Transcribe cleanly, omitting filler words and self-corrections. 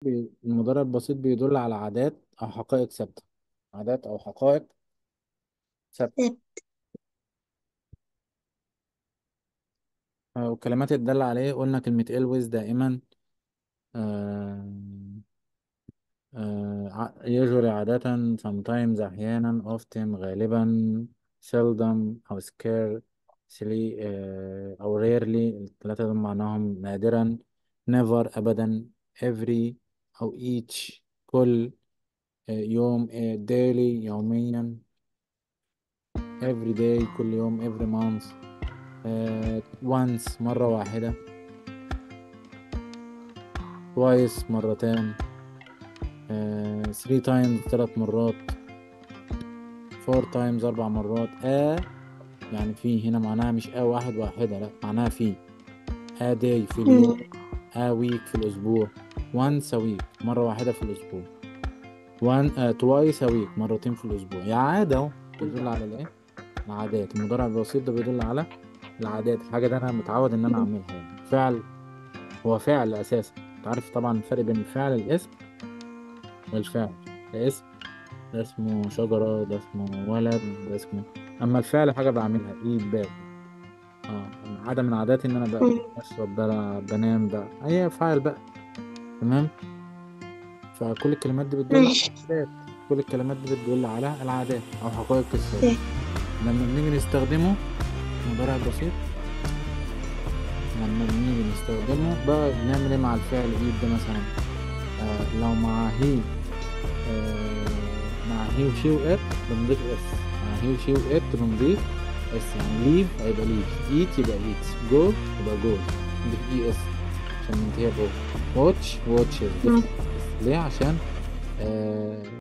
المضارع البسيط بيدل على عادات أو حقائق ثابتة. عادات أو حقائق ثابتة. ثابت. والكلمات اللي تدل عليه قلنا كلمة always دائما، آه، usually عادة، sometimes أحيانا، often غالبا، seldom أو scarcely، أو rarely، الثلاثة دول معناهم نادرا، never أبدا، every أو each كل، يوم، daily يوميا، every day كل يوم، every month، once مرة واحدة، twice مرتين، 3 times 3 مرات، 4 times 4 مرات. يعني في هنا معناها مش واحد واحدة، لا معناها في، a day في اليوم، a week في الأسبوع، once a week مرة واحدة في الأسبوع، twice a week مرتين في الأسبوع. يا عادة أهو بيدل على الإيه؟ العادات. المضارع البسيط ده بيدل على العادات، الحاجة ده أنا متعود إن أنا أعملها يعني. فعل هو فعل أساسا، أنت عارف طبعا الفرق بين الفعل الاسم والفعل. ده اسم، ده اسمه شجرة، ده اسمه ولد، ده اسمه. أما الفعل حاجة بعملها، إيد، باب. عادة من عاداتي إن أنا بقى بشرب، بلعب، بنام، بقى أي فعل بقى. تمام؟ فكل الكلمات دي بتدل على العادات، كل الكلمات دي بتدل على العادات أو حقائق الثابتة. لما بنيجي نستخدمه المضارع البسيط، لما بنيجي نستخدمه بقى بنعمل إيه مع الفعل إيد ده مثلا؟ لو مع he، مع he و she و it بنضيف s، مع he و she و it بنضيف s، يعني leave هيبقى leaves، eat يبقى eats، go يبقى goes، نضيف es عشان ننتهي ب o، watch watches، نضيف s. ليه؟ عشان